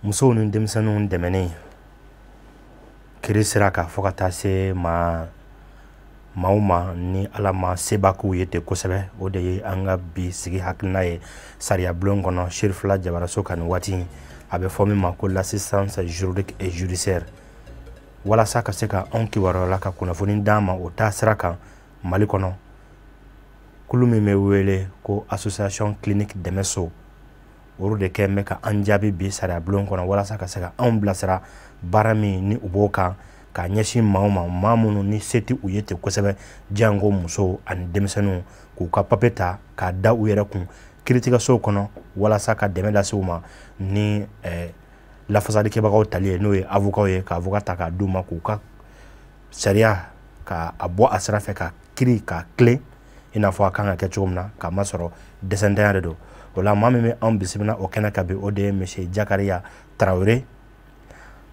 Musow ni denmisɛnninw dɛmɛni kiri sira kan fo ka taa se maaw ma ni Ala ma seba k'u ye ten kosɛbɛ, o de ye an ka bi sigi hakilina ye sariya bulon kɔnɔ Serifila Jabaraso kan nin waati. A bɛ fɔ min ma ko l'assistance juridique et judiciaire. Walasa ka se ka anw kibaruya la ka kunnafoni d'an ma o taa sira kan Mali kɔnɔ, kulu min bɛ wele ko Association Clinique Dɛmɛso, olu de kɛn bɛ ka an jaabi bi sariya bulon kɔnɔ walasa ka se ka anw bilasira baara min ni u b'o kan k'a ɲɛsin maaw ma, maa minnu ni se tɛ u ye ten kosɛbɛ, janko musow ani denmisɛnninw, k'u ka papiye ta k'a da u yɛrɛ kun kiiritigɛsow kɔnɔ walasa ka dɛmɛ lase u ma ni lafasalikɛbagaw tali ye, n'o ye avocat ye, ka avocat ta k'a d'u ma k'u ka sariya ka a bɔ a sira fɛ, ka kiiri ka tilen i n'a fɔ a kan ka kɛ cogo min na, k'a masɔrɔ dɛsɛntanya de don. O la, maa min bɛ anw bisimila o kɛnɛ kan bi, o de ye monsieur Jakariya Tarawele,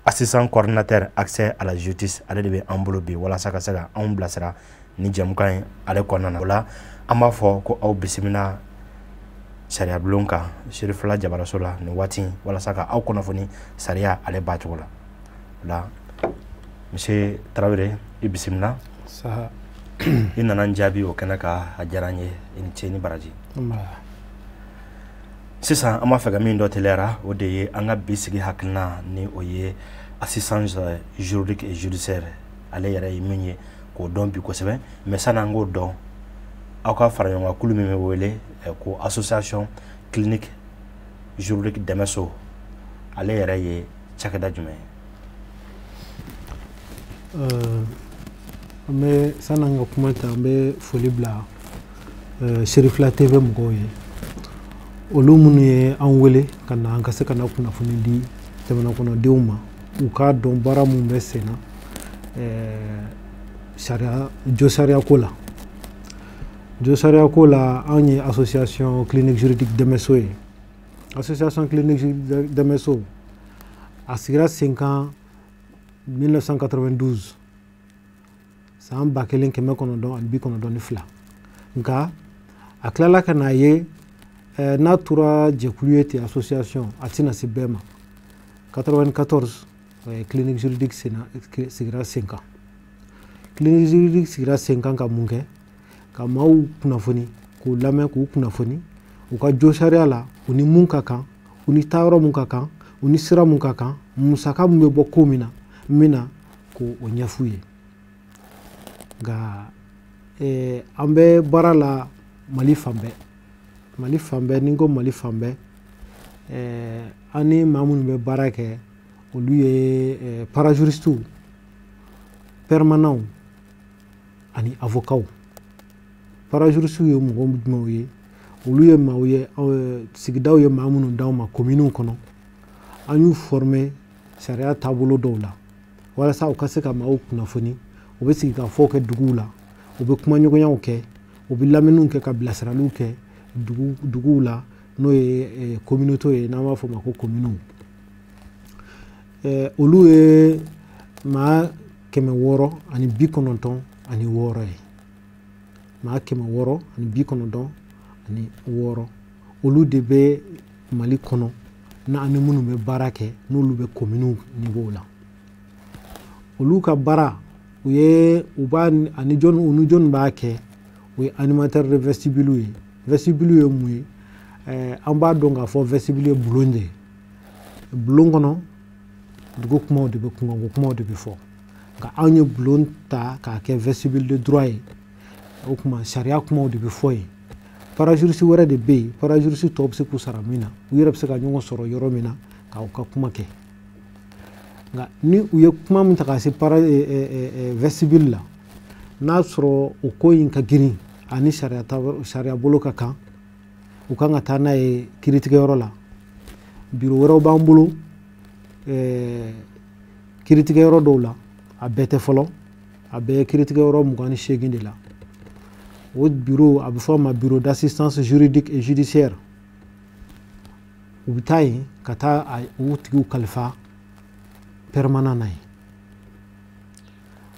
assistant coordinateur accès à la justice. Ale de bɛ an bolo bi walasa ka se ka anw bilasira ni jɛmukan ye ale kɔnɔna na. O la, an b'a fɔ ko aw bisimila sariya bulon kan Serifila Jabaraso la nin waati, walasa ka aw kunnafoni sariya ale ba cogo la. O la, monsieur Tarawele, i bisimila. I nana n jaabi o kɛnɛ kan, a diyara n ye. I ni ce ni baraji. Sisan, an b'a fɛ ka min dɔ teliyara, o de ye an ka bi sigi hakilina, ni o ye assistance juridique et judiciaire ale yɛrɛ ye min ye, k'o dɔn bi kosɛbɛ. Mais sani an k'o dɔn, aw ka fara ɲɔgɔn kan kulu min bɛ wele ko Association Clinique Juridique Dɛmɛso, ale yɛrɛ ye cakɛda jumɛn ye? An bɛ, sani an ka kuma ta, an bɛ foli bila Serifila TV mɔgɔw ye, olu minnu ye an wele ka na an ka se ka na kunnafoni di jamana kɔnɔdenw ma, u k'a dɔn baara mun bɛ sen na sariya, jo sariya ko la. Jo sariya ko la, anw ye Association Clinique Juridique Dɛmɛso ye. Association Clinique Juridique Dɛmɛso, a sigira sen kan 1992, san 1992. Nka a tilala ka n'a ye n'a tora jɛkulu ye ten, association, a tɛna se bɛɛ ma. 94, clinique juridique sigira sen kan. Clinique juridique sigira sen kan ka mun kɛ? Ka maaw kunnafoni, k'u lamɛn, k'u kunnafoni u ka jo sariya la, u ni mun ka kan, u ni taayɔrɔ mun ka kan, u ni sira mun ka kan, musaka mun bɛ bɔ ko min na min na, k'o ɲɛf'u ye. Nka an bɛ baara la Mali fan bɛɛ, Mali fan bɛɛ. Ni n ko Mali fan bɛɛ, an ni maa minnu bɛ baara kɛ, olu ye parajuristew, permanents ani avocats. Parajuristew ye mɔgɔ jumɛnw ye? Olu ye maaw ye, sigidaw ye maa minnu d'anw ma kominiw kɔnɔ. An y'u former sariya taabolo dɔw la walasa u ka se ka maaw kunnafoni. U bɛ sigi ka fɔ kɛ duguw la, u bɛ kumaɲɔgɔnyaw kɛ, u bɛ lamɛnniw kɛ, ka bilasiraliw kɛ duguw la, n'o ye communauté ye, n'an b'a fɔ o ma ko kominiw. Olu ye maa 696 ye, maa 696. Olu de bɛ Mali kɔnɔ, n'an ni minnu bɛ baara kɛ, n'olu bɛ kominiw niveau la. Olu ka baara, u ye u b'a ani jɔn, u ni jɔn b'a kɛ? O ye animateur de vestibule ye. Vestibule ye mun ye? An b'a dɔn k'a fɔ vestibule ye bulon de ye. Bulon kɔnɔ, dugu kumaw de bɛ, kunkanko kumaw de bɛ fɔ. Nka anw ye bulon ta k'a kɛ vestibule de droit ye. O tuma, sariya kumaw de bɛ fɔ yen. Parajuriste wɛrɛ de bɛ yen, parajuriste tɔw bɛ se k'u sara min na, u yɛrɛ bɛ se ka ɲɔgɔn sɔrɔ yɔrɔ min na k'aw ka kuma kɛ. Nka ni u ye kuma min ta ka se para vestibule la, n'a sɔrɔ o ko in ka girin ani sariya, sariya bolo ka kan, u kan ka taa n'a ye kiiritigɛyɔrɔ la. Biro wɛrɛw b'an bolo kiiritigɛyɔrɔ dɔw la. A bɛɛ tɛ fɔlɔ, a bɛ kiiritigɛyɔrɔ 28 de la. O biro, a bɛ fɔ a ma bureau d'assistance juridique et judiciaire. U bɛ taa yen ka taa u tigiw kalifa permanent na ye.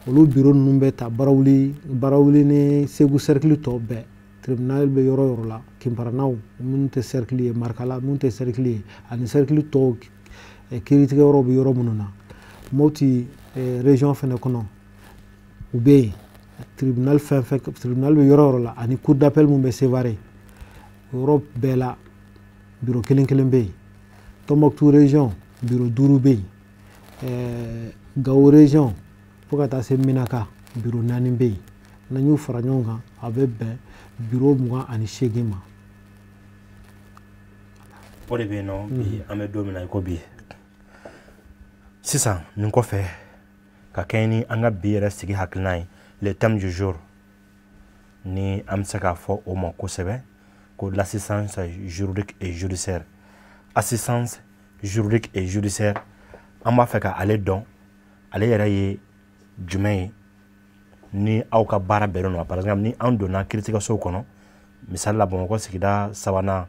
Olu biro ninnu bɛ ta Barawuli, Barawuli ni Segu cercle tɔ bɛɛ, tribunal bɛ yɔrɔ yɔrɔ la, Kinparanaw minnu tɛ cercle ye, Marikala minnu tɛ cercle ye, ani cercle tɔw. Kiiritigɛyɔrɔw bɛ yɔrɔ minnu na, Mopti région fɛnɛ kɔnɔ, u bɛ yen. Tribunal fɛn fɛn, tribunal bɛ yɔrɔ yɔrɔ la, ani cour d'appel mun bɛ Sévaré, o yɔrɔ bɛɛ la bureau kelen kelen bɛ yen. Tombouctou région, bureau 5 bɛ yen. Gao région fo ka taa se Menaka, bureau 4 bɛ yen. N'an y'u fara ɲɔgɔn kan, a bɛ bɛn bureau 28 ma. O de bɛ yen nɔ bi, an bɛ don min na i ko bi. Sisan nin kɔfɛ, ka kɛɲɛ ni an ka bi yɛrɛ sigi hakilina ye, le thème du jour, ni an bɛ se k'a fɔ o ma kosɛbɛ ko l'assistance juridique et judiciaire. Assistance juridique et judiciaire, an b'a fɛ ka ale dɔn, ale yɛrɛ ye jumɛn ye, ni aw ka baara bɛnnen don. Par exemple, ni an donna kiiritigɛsow kɔnɔ, misali la Bamakɔ sigida sabanan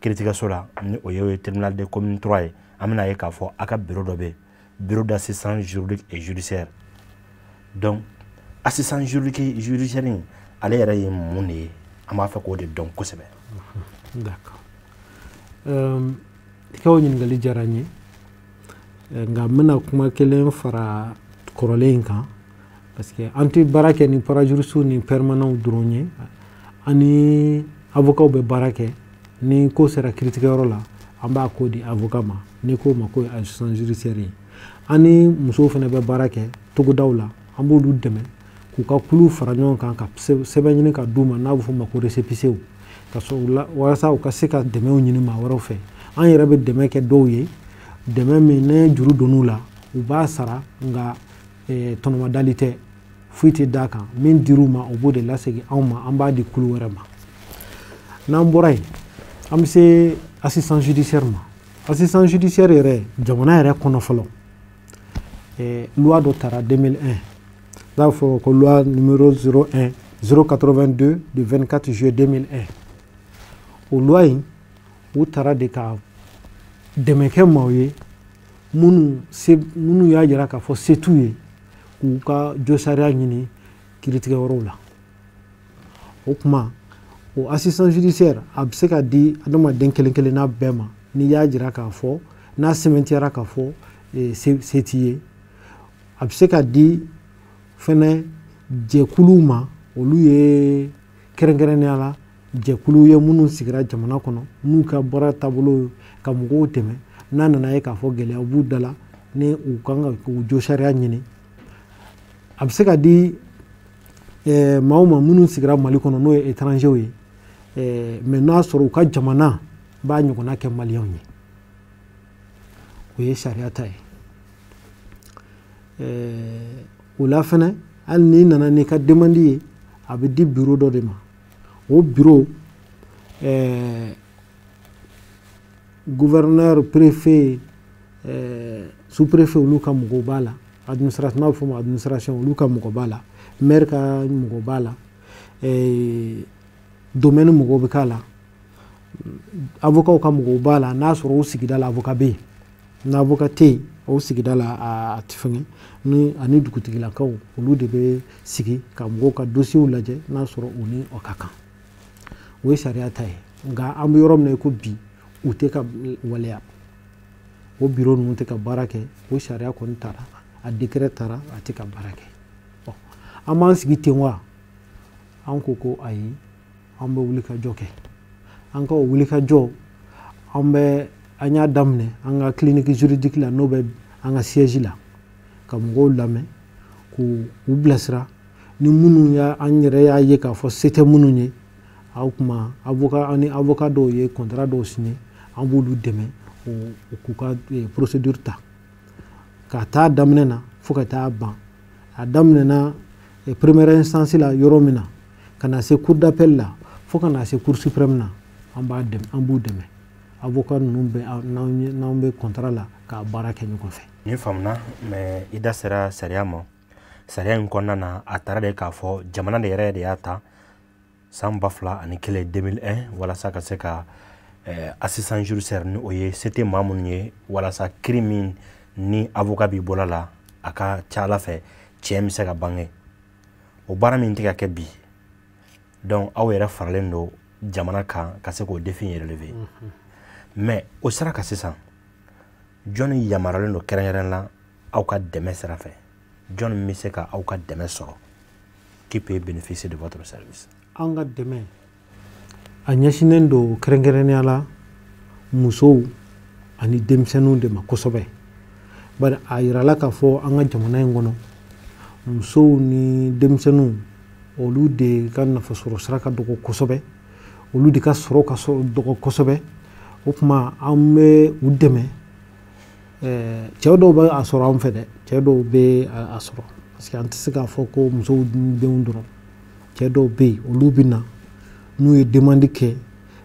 kiiritigɛso la, ni o ye tribunal de commune 3 ye, an bɛna ye k'a fɔ a ka bureau dɔ bɛ yen, bureau d'assistance juridique et judiciaire. Donc assistance juridique et judiciaire in, ale yɛrɛ ye mun de ye? An b'a fɛ k'o de dɔn kosɛbɛ. D'accord. I ka o ɲininkali diyara n ye, nka n bɛna kuma kelen fara kɔrɔlen in kan, parce que an tɛ baara kɛ ni parajuriste ni permanent dɔrɔn ye. An ni avocat bɛ baara kɛ. Ni ko sera kiiritigɛyɔrɔ la, an b'a ko di avocat ma, ni ko ma ko assistance judiciaire ye. An ni musow fana bɛ baara kɛ togodaw la, an b'olu dɛmɛ k'u ka kuluw fara ɲɔgɔn kan ka sɛbɛn ɲini ka d'u ma, n'a bɛ f'o ma ko récépissé, ka sɔrɔ la, walasa u ka se ka dɛmɛw ɲini maa wɛrɛw fɛ. An yɛrɛ bɛ dɛmɛ kɛ dɔw ye, dɛmɛ min ne juru donn'u la, u b'a sara, nka tɔnɔmadali tɛ, foyi tɛ d'a kan. Min dir'u ma, u b'o de lasegin anw ma, an b'a di kulu wɛrɛ ma. N'an bɔra yen, an bɛ se assistance judiciaire ma. Assistance judiciaire yɛrɛ, jamana yɛrɛ kɔnɔ fɔlɔ, loi dɔ tara 2001, n'a fɔ ko loi numéro 01 082 du 24 juillet 2001. O loi in, u tara de ka dɛmɛ kɛ maaw ye minnu y'a jira k'a fɔ se t'u ye k'u ka josariya ɲini kiiritigɛyɔrɔw la. O tuma, o assistance judiciaire, a bɛ se ka di adamaden kelen kelenna bɛɛ ma n'i y'a jira k'a fɔ, n'a sɛmɛntiyara k'a fɔ se t'i ye. A bɛ se ka di fɛnɛ jɛkuluw ma, olu ye kɛrɛnkɛrɛnnenya la jɛkuluw ye minnu sigira jamana kɔnɔ, n'u ka baara taabolo ka mɔgɔw dɛmɛ n'a nana ye k'a fɔ gɛlɛya b'u da la, ni u kan ka k'u josariya ɲini. A bɛ se ka di maaw ma minnu sigira Mali kɔnɔ, n'o ye étrangers ye, mais n'a sɔrɔ u ka jamana b'a ɲɔgɔnna kɛ maliyɛnw ye, o ye sariya ta ye. O la fɛnɛ, hali n'i nana n'i ka demande ye, a bɛ di bureau dɔ de ma. O bureau, gouverneur, préfet, sous-préfet, olu ka mɔgɔw b'a la. Administration, n'a bɛ fɔ o ma administration, olu ka mɔgɔ b'a la, maire ka mɔgɔ b'a la, domaine mɔgɔw bɛ k'a la, avocat ka mɔgɔw b'a la, n'a sɔrɔ o sigida la avocat bɛ yen. Ni avocat tɛ yen o sigida la, a tɛ fɛngɛ ni ani dugutigilakaw, olu de bɛ sigi ka mɔgɔw ka dossiers lajɛ n'a sɔrɔ u ni o ka kan. O ye sariya ta ye. Nka an bɛ yɔrɔ min na i ko bi, u tɛ ka waleya, o bureau ninnu tɛ ka baara kɛ. O sariya kɔni tara, a décret tara, a tɛ ka baara kɛ. An b'an sigi ten wa? An ko ko ayi, an bɛ wuli ka jɔ kɛ. An ka o wuli ka jɔ, an y'a daminɛ an ka clinique juridique la, n'o bɛ an ka siège la, ka mɔgɔw lamɛn k'u u bilasira. Ni minnu y'a, an yɛrɛ y'a ye k'a fɔ se tɛ minnu ye, aw kuma avocat, an ni avocat dɔw ye contrat dɔw signé, an b'olu dɛmɛ k'u ka procédure ta ka taa daminɛ na fo ka taa ban. A daminɛna première instance la yɔrɔ min na, ka na se cour d'appel la, fo ka na se cour suprême na, an b'a dɛmɛ, an b'u dɛmɛ. Avocat ninnu bɛ n'an bɛ contrat la k'a baara kɛ ɲɔgɔn fɛ. Nin faamuna, mais i da sera sariya ma. Sariya in kɔnɔna na, a taara de k'a fɔ jamana de yɛrɛ de y'a ta san 2001, 2001, walasa ka se ka assistance judiciaire, ni o ye se tɛ maa minnu ye, walasa kiiri min ni avocat b'i bɔla la, a ka ca ala fɛ tiɲɛ bɛ se ka bange. O baara min tɛ ka kɛ bi, donc aw yɛrɛ faralen don jamana kan ka se k'o défi in relever. Mais o sira kan sisan Jɔnni yamaruyalen don kɛrɛnkɛrɛn la aw ka dɛmɛ sira fɛ? Jɔnni bɛ se ka aw ka dɛmɛ sɔrɔ? Qui peut bénéficier de votre service? An ka dɛmɛ a ɲɛsinnen don kɛrɛnkɛrɛnnenya la musow ani denmisɛnninw de ma kosɛbɛ, bari a yirala k'a fɔ an ka jamana in kɔnɔ, musow ni denmisɛnninw, olu de ka nafasɔrɔ sira ka dɔgɔ kosɛbɛ, olu de ka sɔrɔ ka dɔgɔ kosɛbɛ. O tuma an bɛ u dɛmɛ. Cɛw dɔw bɛ a sɔrɔ an fɛ dɛ, cɛ dɔw bɛ a sɔrɔ, parce que an tɛ se k'a fɔ ko musow ni denw dɔrɔn. Cɛ dɔw bɛ yen, olu bɛ na, n'u ye demande kɛ,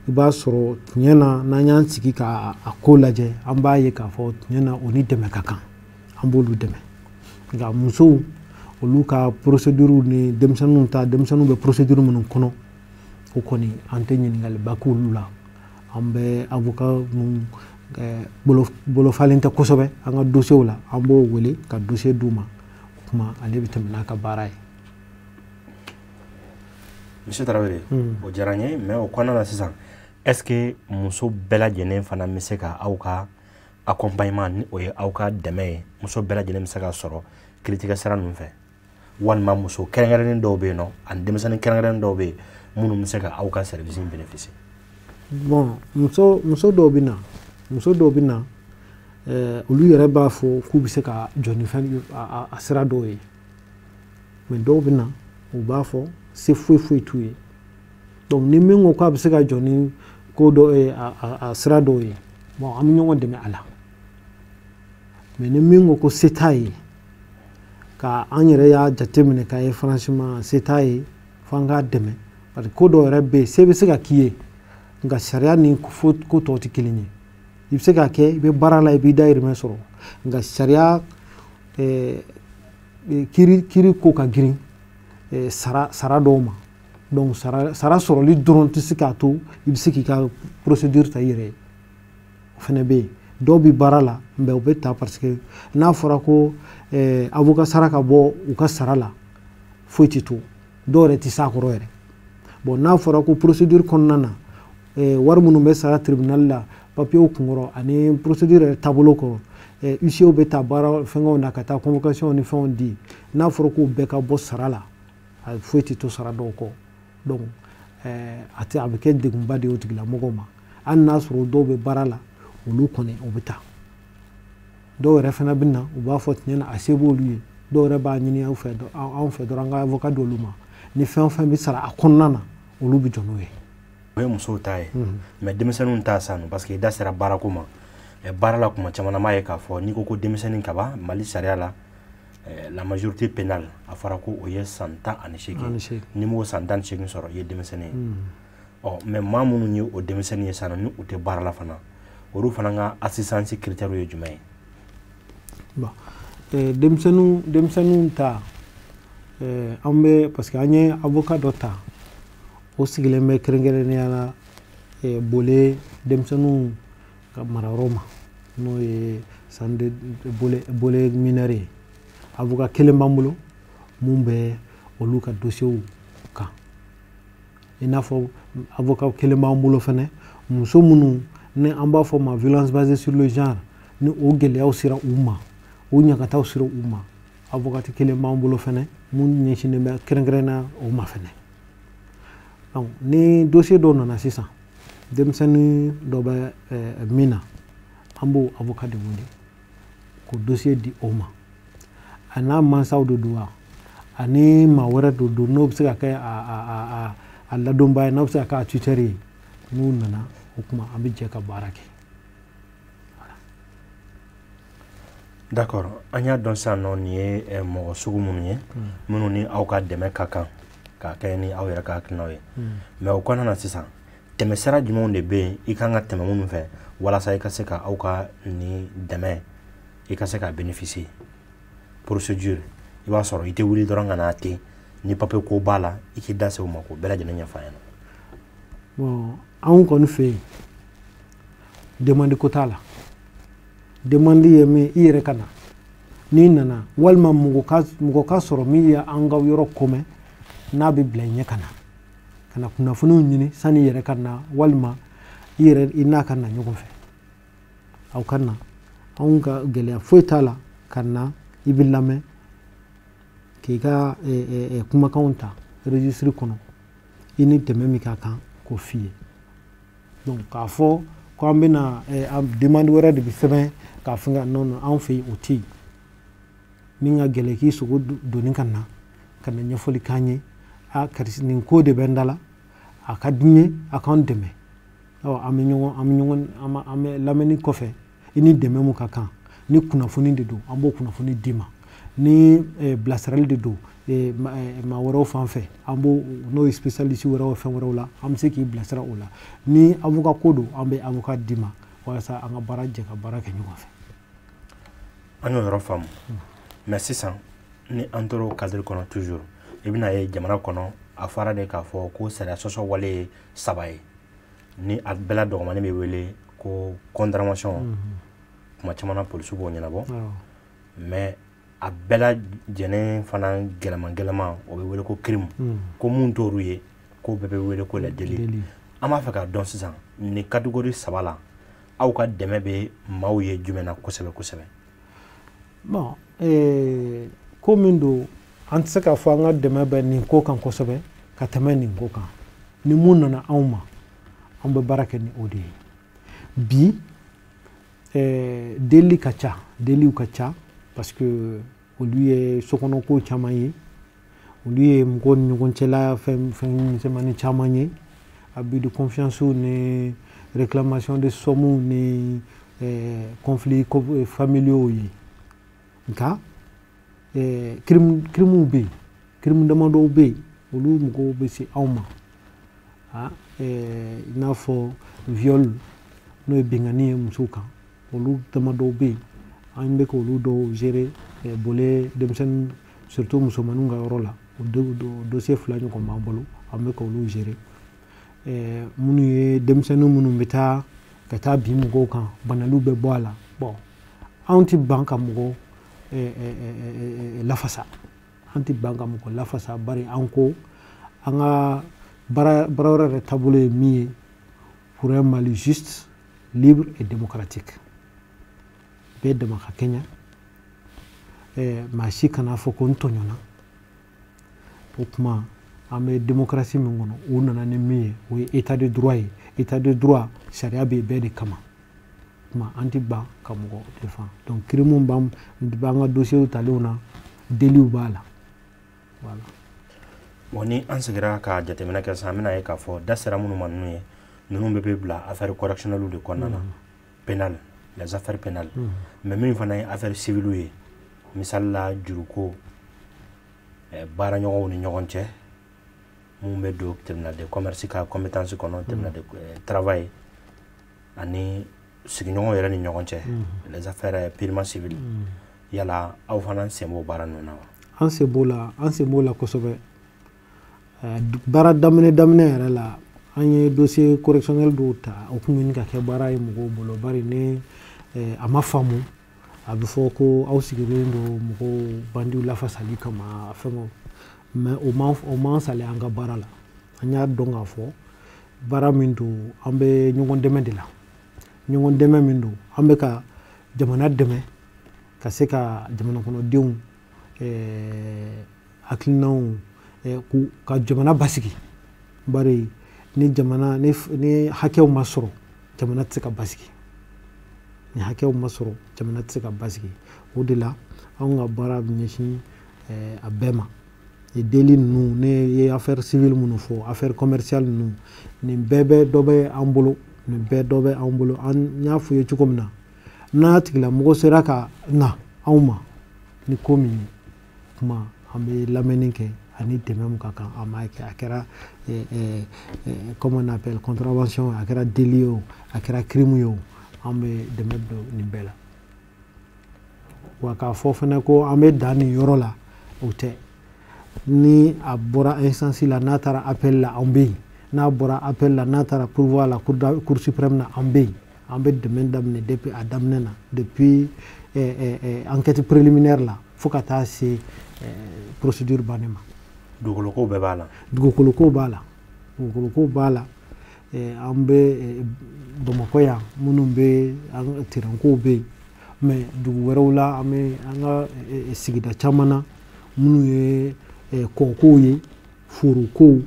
i b'a sɔrɔ tiɲɛ na, n'an y'an sigi ka a ko lajɛ, an b'a ye k'a fɔ tiɲɛ na, o ni dɛmɛ ka kan, an b'olu dɛmɛ. Nka musow, olu ka procédure ni denmisɛnninw ta, denmisɛnninw bɛ procédure minnu kɔnɔ, o kɔni an tɛ ɲininkaliba k'olu la. An bɛ avocat minnu bolofalen tɛ kosɛbɛ an ka dossier la, an b'o wele ka dossier d'u ma. O tuma ale bɛ tɛmɛ n'a ka baara ye. Monsieur Tarawele, o diyara n ye, mais o kɔnɔna na sisan, est ce que muso bɛɛ lajɛlen fana bɛ se ka aw ka accompagnement, ni o ye aw ka dɛmɛ ye, muso bɛɛ lajɛlen bɛ se ka sɔrɔ kiiritigɛ sira ninnu fɛ, walima muso kɛrɛnkɛrɛnnen dɔw bɛ yen nɔ ani denmisɛnnin kɛrɛnkɛrɛnnen dɔw bɛ yen minnu bɛ se ka aw ka service in bénéficier? Bon, muso dɔw bɛ na, muso dɔw bɛ na, olu yɛrɛ b'a fɔ k'u bɛ se ka jɔ ni fɛn a sira dɔw ye, mais dɔw bɛ na, u b'a fɔ se foyi foyi t'u ye. Donc ni min ko k'a bɛ se ka jɔ ni ko dɔ ye, a sira dɔw ye, bon, an bɛ ɲɔgɔn dɛmɛ a la. Mais ni min ko ko se t'a ye, ka an yɛrɛ y'a jateminɛ k'a ye, franchement, se t'a ye, f'an k'a dɛmɛ, parce que ko dɔw yɛrɛ bɛ yen, se bɛ se ka k'i ye, nka sariya ni ko tɔw tɛ kelen ye. I bɛ se k'a kɛ, i bɛ baara la, i b'i dahirimɛ sɔrɔ, nka sariya kiiri ko ka girin sara dɔw ma. Donc sara sɔrɔli dɔrɔn tɛ se k'a to i bɛ se k'i ka procédure ta i yɛrɛ ye. O fana bɛ yen. Dɔw bɛ baara la, mais u bɛ ta parce que n'a fɔra ko avocat sara ka bɔ u ka sara la, foyi tɛ to, dɔw yɛrɛ tɛ s'a kɔrɔ yɛrɛ. Bon, n'a fɔra ko procédure kɔnɔna na, wari minnu bɛ sara tribunal la, papiyew kunkɔrɔ ani procédure yɛrɛ taabolo kɔrɔ, huissier bɛ ta baara fɛngɛw na ka taa convocation ni fɛnw di, n'a fɔra k'o bɛɛ ka bɔ sara la, a foyi tɛ to sara dɔw kɔ. Donc a bɛ kɛ degunba de ye o tigilamɔgɔw ma. Hali n'a sɔrɔ dɔw bɛ baara la, olu kɔni o bɛ taa. Dɔw yɛrɛ fana bɛ na, u b'a fɔ tiɲɛ na, a se b'olu ye. Dɔw yɛrɛ b'a ɲini aw fɛ, anw fɛ dɔrɔn, an ka avocat d'olu ma, ni fɛn o fɛn bɛ sara a kɔnɔna na, olu bɛ jɔ n'o ye. O ye musow ta ye, mais denmisɛnninw ta sa parce que i da sera baarako ma. Baara la, kuma caman na, m'a ye k'a fɔ n'i ko ko denmisɛnnin kaba, Mali sariya la, la majorité pénale, a fɔra ko o ye san 18. N'i m'o san 18 sɔrɔ, i ye denmisɛnnin ye. Ɔ, mais maa minnu ye o denmisɛnnin ye sisan, ni u tɛ baara la fana, olu fana ka assistance critère ye jumɛn ye? Bon, denmisɛnninw ta, an bɛ, parce que an ye avocat dɔ ta, o sigilen bɛ kɛrɛnkɛrɛnnenya la Bole denmisɛnninw ka marayɔrɔ ma, n'o ye centre de Bole mineur ye. Avocat kelen b'an bolo mun bɛ olu ka dossier kan. I n'a fɔ avocat kelen b'an bolo fɛnɛ, muso minnu ni an b'a fɔ ma violence basée sur le genre, ni o gɛlɛyaw sera u ma, o ɲagataw sera u ma, avocat kelen b'an bolo fɛnɛ mun ɲɛsinnen bɛ kɛrɛnkɛrɛnnenya o ma fɛnɛ. Donc ni dossier dɔw nana sisan, denmisɛnnin dɔ bɛ min na, an b'o avocat de wele k'o dossier di o ma. A n'a mansaw de don wa, ani maa wɛrɛ de don, n'o bɛ se ka kɛ a ladonba ye, n'o bɛ se ka kɛ a tuteur ye, n'u nana, o tuma an bɛ jɛ ka baara kɛ. D'accord, an y'a dɔn sisan nɔ nin ye mɔgɔ sugu minnu ye, minnu ni aw ka dɛmɛ ka kan k'a kɛ ni aw yɛrɛ ka hakilinaw ye. Mais o kɔnɔna na sisan, tɛmɛsira jumɛnw de bɛ yen i kan ka tɛmɛ minnu fɛ walasa i ka se ka aw ka nin dɛmɛ, i ka se ka bénéficier? Procédure, i b'a sɔrɔ i tɛ wuli dɔrɔn ka na ten, ni papier ko b'a la, i k'i da se o ma k'o bɛɛ lajɛlen ɲɛfɔ an ɲɛna. Bon, anw kɔni fɛ yen, demande ko t'a la. Demande ye min, i yɛrɛ ka na. N'i nana, walima mɔgɔ ka sɔrɔ min ye an ka yɔrɔ komɛn, n'a bɛ bila i ɲɛ ka na kunnafoniw ɲini sani i yɛrɛ ka na, walima i yɛrɛ i n'a ka na ɲɔgɔn fɛ, aw ka na. Anw ka gɛlɛya foyi t'a la ka na i bɛ lamɛn k'i ka kumakanw ta registre kɔnɔ, i ni dɛmɛ min ka kan k'o f'i ye. Donc k'a fɔ ko an bɛna demande wɛrɛ de bɛ sɛbɛn k'a fɛngɛ, non non, anw fɛ yen o tɛ yen. Min ka gɛlɛn, k'i sogo doni ka na ka na ɲɛfɔli k'an ye: a karisa, nin ko de bɛ n da la, a ka di n ye a k'an dɛmɛ. Ɔ an bɛ ɲɔgɔn an bɛ ɲɔgɔn an bɛ lamɛnni kɔfɛ, i ni dɛmɛ mun ka kan, ni kunnafoni de don, an b'o kunnafoni d'i ma, ni bilasirali de don maa wɛrɛw fan fɛ, an b'o, n'o ye spécialiste wɛrɛw, fɛn wɛrɛw la, an bɛ se k'i bilasira o la. Ni avocat ko don, an bɛ avocat d'i ma walasa an ka baara jɛ ka baara kɛ ɲɔgɔn fɛ. An y'o yɔrɔ faamu, mais sisan ni an tora o cadre kɔnɔ toujours, i bɛna ye jamana kɔnɔ, a fɔra de k'a fɔ ko sariya sɔsɔ wale ye saba ye, ni a bɛɛ la dɔgɔmani bɛ wele ko contravention. Kuma caman na, polisiw b'o ɲɛnabɔ, mais a bɛɛ lajɛlen fana gɛlɛman gɛlɛman, o bɛ wele ko crime, ko mun t'olu ye, ko bɛɛ bɛ wele ko les délits. An b'a fɛ k'a dɔn sisan, nin catégorie saba la, aw ka dɛmɛ bɛ maaw ye jumɛn na kosɛbɛ kosɛbɛ? Bon, ko min don, an tɛ se k'a fɔ an ka dɛmɛ bɛ nin ko kan kosɛbɛ ka tɛmɛ nin ko kan. Ni mun nana anw ma, an bɛ baara kɛ ni o de ye. Bi délit ka ca, délitw ka ca, parce que olu ye sokɔnɔko caman ye, olu ye mɔgɔw ni ɲɔgɔn cɛla fɛn fɛn misɛnmanin caman ye, abus de confiance ni réclamation de somme ni conflits familiaux ye. Nka crime bɛ yen, crime damadɔw bɛ yen, olu mɔgɔw bɛ se anw ma, i n'a fɔ viol, n'o ye binkanni ye musow kan. Olu damadɔw bɛ yen, an bɛ k'olu dɔw gérer volet denmisɛnnin, surtout musomaninw ka yɔrɔ la. O dossier fila ɲɔgɔn b'an bolo, an bɛ k'olu gérer. Minnu ye denmisɛnnin minnu bɛ taa ka taa bin mɔgɔw kan, banaliw bɛ bɔ a la. Bon, anw tɛ ban ka mɔgɔ lafasa, an tɛ ban ka mɔgɔ lafasa, bari an ko an ka baara wɛrɛ yɛrɛ taabolo ye min ye: pour un Mali juste, libre et démocratique. Bɛɛ dama ka kɛɲɛ, maa si kana fɔ ko n tɔɲɔna. O tuma an bɛ démocratie min kɔnɔ, u nana ni min ye, o ye état de droit ye. État de droit, sariya bɛ yen bɛɛ de kama. Tuma an tɛ ban ka mɔgɔ défend. Donc crime b'an ka dossier talenw na, délitw b'a la, voilà. Bon, ni an seginna ka jateminɛ kɛ sisan, an bɛna ye k'a fɔ da sera minnu ma, ninnu ye, ninnu bɛɛ bɛ bila affaire correctionnelle de kɔnɔna na, pénal, les affaires pénales. Mais min fana ye affaire civile ye, misali la juruko, baaraɲɔgɔnw ni ɲɔgɔn cɛ, mun bɛ don tribunal de commerce ka compétence kɔnɔ, tribunal de travail, ani sigiɲɔgɔnw yɛrɛ ni ɲɔgɔn cɛ, les affaires purement civiles, yala aw fana sen b'o baara ninnu na wa? An sen b'o la, an sen b'o la kosɛbɛ. Baara daminɛ daminɛ yɛrɛ la, an ye dossier correctionnel dɔw ta. O kun bɛ ka kɛ baara ye mɔgɔw bolo, bari ni a ma faamu, a bɛ fɔ ko aw sigilen don mɔgɔw bandiw lafasali kama, fɛngɛw. Mais o m'an saliya an ka baara la. An y'a dɔn k'a fɔ baara min don, an bɛ ɲɔgɔn dɛmɛ de la, ɲɔgɔn dɛmɛ min don, an bɛ ka jamana dɛmɛ ka se ka jamana kɔnɔdenw hakilinaw ka jamana basigi, bari ni jamana ni hakɛw ma sɔrɔ, jamana tɛ se ka basigi. Ni hakɛw ma sɔrɔ, jamana tɛ se ka basigi. O de la anw ka baara bɛ ɲɛsin a bɛɛ ma. Délit ninnu, ne ye affaire civile minnu fɔ, affaire commerciale ninnu, nin bɛɛ bɛ dɔ bɛ an bolo, nin bɛɛ dɔ bɛ an bolo. An y'a f'u ye cogo min na, n'a tigilamɔgɔ sera ka na anw ma ni ko min ye, kuma an bɛ lamɛnni kɛ, ani dɛmɛ min ka kan, an b'a kɛ. A kɛra comment on appelle, contravention, a kɛra délit ye o, a kɛra crime ye o, an bɛ dɛmɛ don nin bɛɛ la. Wa k'a fɔ fana ko an bɛ dan nin yɔrɔ la, o tɛ. Ni a bɔra instance la, n'a taara appel la, an bɛ yen. N'a bɔra appel la, n'a taara pourvoi la, cour suprême na, an bɛ yen. An bɛ dɛmɛ daminɛ depuis a daminɛ na, depuis enquête préliminaire la, fo ka taa se procédure bannen ma. Dugukoloko bɛɛ b'a la? Dugukoloko b'a la, dugukoloko b'a la. An bɛ Bamakɔ yan, minnu bɛ an terrain bɛ yen. Mais dugu wɛrɛw la, an bɛ an ka sigida caman na minnu ye kɔkow ye, forokow,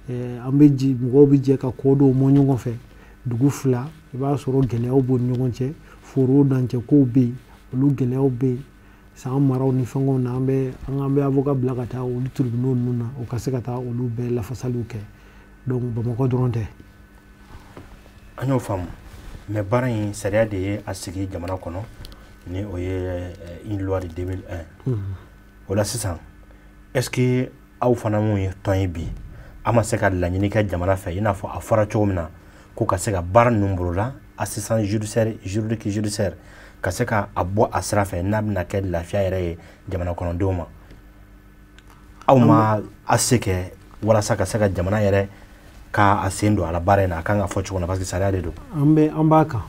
an bɛ mɔgɔw bɛ jɛ ka kɔ dɔw mɔ ɲɔgɔn fɛ. Dugu fila, i b'a sɔrɔ gɛlɛyaw b'u ni ɲɔgɔn cɛ, foro dancɛkow bɛ yen, olu gɛlɛyaw bɛ yen. San maraw ni fɛngɛw na, an bɛ avocat bila ka taa olu tribunaux ninnu na, o ka se ka taa olu bɛɛ lafasaliw kɛ. Donc Bamakɔ dɔrɔn tɛ. An y'o faamu, mais baara in, sariya de ye a sigi jamana kɔnɔ, ni o ye une loi de 2001. O la sisan, est ce que aw fana mun ye tɔn ye bi, aw ma se ka laɲini kɛ jamana fɛ, i n'a fɔ a fɔra cogo min na, ko ka se ka baara ninnu boloda, assistance judiciaire, juridique, judiciaire, ka se ka a bɔ a sira fɛ, n'a bɛna kɛ lafiya yɛrɛ ye jamana kɔnɔdenw ma? Aw ma a se kɛ walasa ka se ka jamana yɛrɛ ka a sen don a la baara in na, a kan ka fɔ cogo min na, parce que sariya de don? An bɛ an b'a kan,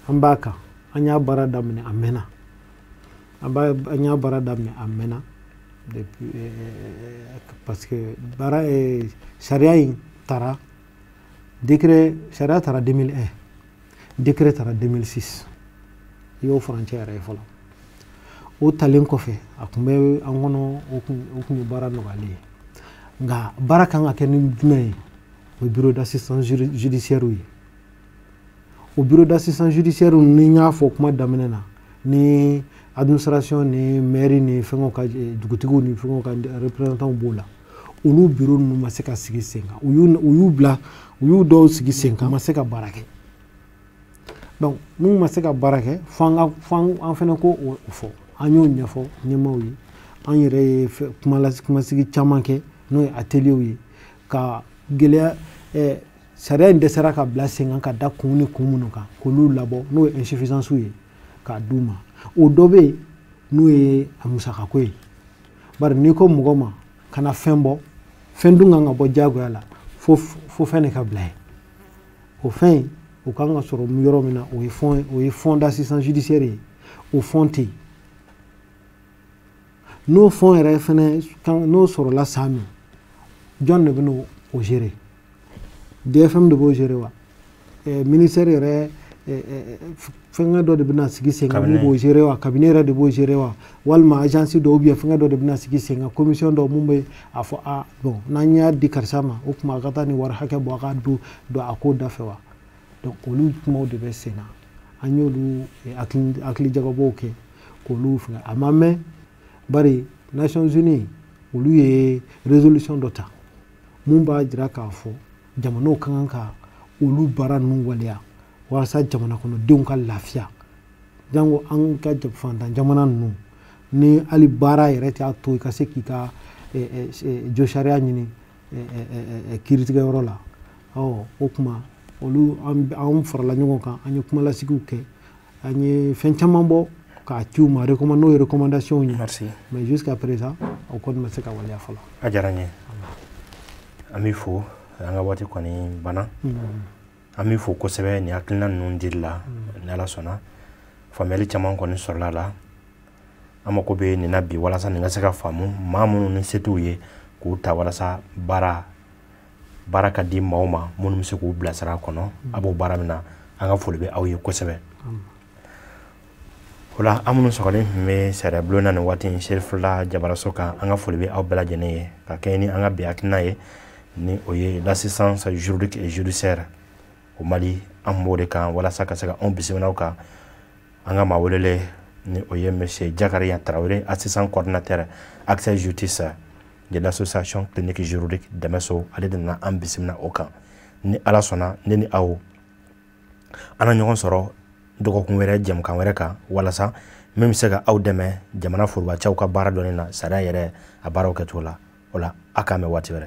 an b'a kan. An y'a baara daminɛ, a mɛnna. An y'a baara daminɛ, a mɛnna depuis, parce que baara sariya in tara, décret, sariya tara 2001, décret tara 2006. I y'o furancɛ yɛrɛ ye fɔlɔ. O talen kɔfɛ, a tun bɛ an kɔnɔ, o kun ye baara nɔgɔyalen ye. Nka baara kan ka kɛ ni jumɛn ye? O ye bureau d'assistance judiciaire ye. O bureau d'assistance judiciaire, ni n y'a fɔ kuma daminɛ na, ni administration ni maire ni fɛngɛw ka dugutigiw ni fɛngɛw ka représentants b'o la, olu bureau ninnu ma se ka sigi sen kan. U y'u bila, u y'u dɔw sigi sen kan, ma se ka baara kɛ. Donc mun ma se ka baara kɛ, fo an ka fo an fɛnɛ ko o fɔ. An y'o ɲɛfɔ ɲɛmaaw ye. An yɛrɛ ye kumasigi caman kɛ, n'o ye atelier ye, ka gɛlɛya sariya in dɛsɛra ka bila sen kan ka da kun ni kun minnu kan, k'olu labɔ, n'o ye insuffisance ye, k'a d'u ma. O dɔ bɛ yen, n'o ye a musakako ye, bari n'i ko mɔgɔ ma kana fɛn bɔ, fɛn dun kan ka bɔ diyagoya la, fo fɛn de ka bila yen. O fɛn in, o kan ka sɔrɔ yɔrɔ min na, o ye fonds, o ye fonds d'assistance judiciaire ye. O fonds tɛ yen. N'o fonds yɛrɛ fɛnɛ, n'o sɔrɔla san min, jɔn de bɛ n'o o gérer? DFM de b'o gérer wa? Ministère yɛrɛ fɛngɛ dɔ de bɛna sigi sen kan mun b'o gérer wa? Cabinet yɛrɛ de b'o gérer wa? Walima agence dɔ ou bien fɛngɛ dɔ de bɛna sigi sen kan, commission dɔ mun bɛ a fɔ: a bon, n'an y'a di karisa ma, o tuma a ka taa nin wari hakɛ bɔ, a ka don don a ko da fɛ wa? Donc olu kumaw de bɛ sen na. An y'olu hakili jagabɔw kɛ k'olu fɛngɛ. A ma mɛn, bari Nations Unies, olu ye résolution dɔ ta mun b'a jira k'a fɔ jamanaw ka kan ka olu baara ninnu waleya walasa jamana kɔnɔdenw ka lafiya. Jango an ka fantan jamana ninnu, ni hali baara yɛrɛ t'a to i ka se k'i ka josariya ɲini kiiritigɛyɔrɔ la. Ɔ o tuma, olu, an farala ɲɔgɔn kan, an ye kumalasigiw kɛ, an ye fɛn caman bɔ k'a ci u ma, n'o ye recommandation ye. Merci. Mais jusqu'à présent, o kɔni ma se ka waleya fɔlɔ. A diyara n ye, an b'i fo. An ka waati kɔni banna. An b'i fo kosɛbɛ nin hakilina ninnu dili la. Ni Ala sɔnna, faamuyali caman kɔni sɔrɔla la. An mako bɛ nin na bi walasa nin ka se ka faamu, maa minnu ni se t'u ye, k'u ta walasa baara ka di maaw ma minnu bɛ se k'u bilasira a kɔnɔ. A b'o baara min na, an ka foli bɛ aw ye kosɛbɛ. O la, an minnu sɔgɔlen tun bɛ sariya bulon na nin waati in, Serifula jabaraso kan, an ka foli bɛ aw bɛɛ lajɛlen ye ka kɛɲɛ ni an ka bi hakilina ye, ni o ye l'assistance juridique et judiciaire au Mali. An b'o de kan walasa ka se ka anw bisimila kan. An ka maa welele, ni o ye monsieur Jakariya Tarawele, assistant coordinateur accès justice de l'association Clinique juridique Dɛmɛso, ale de nana an bisimila o kan. Ni Ala sɔnna, ne ni aw, an na ɲɔgɔn sɔrɔ dɔgɔkun wɛrɛ, jɛmukan wɛrɛ kan, walasa min bɛ se ka aw dɛmɛ jamana forobacɛw ka baara dɔnni na, sariya yɛrɛ a baaraw kɛcogo la. O la, a k'an mɛn waati wɛrɛ.